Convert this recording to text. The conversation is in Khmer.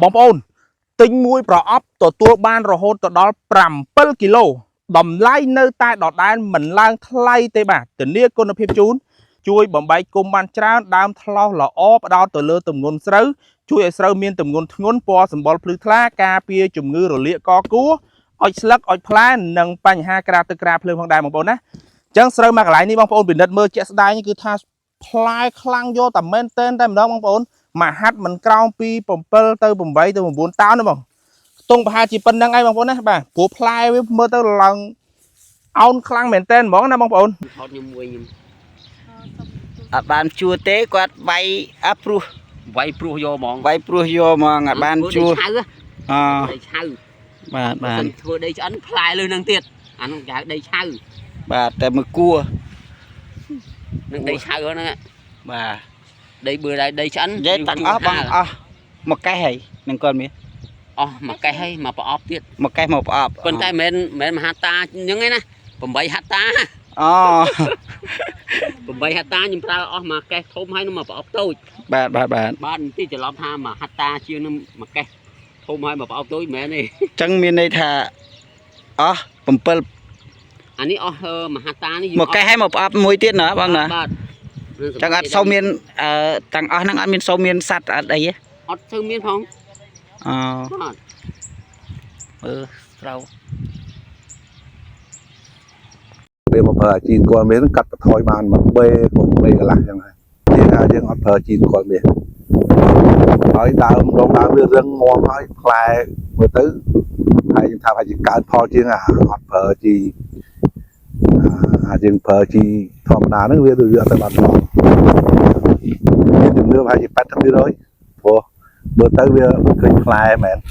បងប្អូនទិញមួយប្រអប់ទទួលបានរហូតទៅដល់7គីឡូតម្លៃនៅតែដដែលមិនឡើងថ្លៃទេបាទធានាគុណភាពជូនជួយបំបែកគុំបានច្រើនដើមថ្លោសល្អផ្ដោតទៅលើទម្ងន់ស្រូវជួយឲ្យស្រូវមានទម្ងន់ធ្ងន់ពណ៌សម្បុរភ្លឺថ្លាការពារជំងឺរលាកកគួរអុចស្លឹកអុចផ្លែនិងបញ្ហាក្រាទឹកក្រាភ្លើងផងដែរបងប្អូនណាអញ្ចឹងស្រូវមកកន្លែងនេះបងប្អូនពិនិត្យមើលជាក់ស្ដែងគឺថាផ្លែខ្លាំងយកតែមែនតែនតែម្ដងបងប្អូនមួយហាត់មិនក្រោមពី7ទៅ8ទៅ9តោនទេបងខ្ទង់ប្រហែលជាប៉ុណ្្នឹងឯងបងប្អូនណាបាទព្រោះផ្លែវាមើលទៅឡើងអោនខ្លាំងមែនតែនហ្មងណាបងប្អូន ថតខ្ញុំមួយខ្ញុំ អត់បានជួទេគាត់វាយអះព្រោះ វាយព្រោះយកហ្មង វាយព្រោះយកហ្មងអត់បានជួ ដីឆៅហ៎ អ ដីឆៅ បាទបាទ សិនធ្វើដីឆ្អិនផ្លែលើនឹងទៀតអានោះគេហៅដីឆៅ បាទតែមួយគួរ នឹងដីឆៅហ្នឹង បាទ ដីបឺដែរដីឆ្អិន និយាយទាំងអស់បងអស់មកកេះហើយនឹងគាត់មាន អស់មកកេះហើយមកប្រអប់ទៀត មកកេះមកប្រអប់ ប៉ុន្តែមិនមែនមហាតាអញ្ចឹងឯណា8ហត្តា អូ 8ហត្តាខ្ញុំប្រើអស់មកកេះធំហើយនឹងមកប្រអប់តូច បាទបាទបាទ បាទបន្តិចច្រឡំថាមហត្តាជាងនឹងមកកេះធំហើយមកប្រអប់តូចមិនមែនទេ អញ្ចឹងមានន័យថាអស់7 អានេះអស់មហត្តានេះ មកកេះហើយមកប្រអប់មួយទៀតណាបងណា បាទ អញ្ចឹងអត់សូវមានអឺទាំងអស់ហ្នឹងអត់មានសូវមានសัตว์អត់អីទេ អត់សូវមានផង អូ បាទ មើលស្រូវ ពេលមកប្រើអាជីអង្គលមាសហ្នឹងកាត់បន្ថយបានមួយបេក៏បេកន្លះចឹងដែរជាថាយើងអត់ប្រើជីអង្គលមាសហើយដើមដងដើមវារឹងមាំហើយផ្លែមើលទៅហើយខ្ញុំថាប្រហែលជាកើនផលជាងអាអត់ប្រើជីអាយើងប្រើជីធម្មតាហ្នឹងវាដូចវាអត់ទៅបានផលមានជំនឿប្រហែលជា80%ព្រោះមើលទៅវាឃើញផ្លែមែន។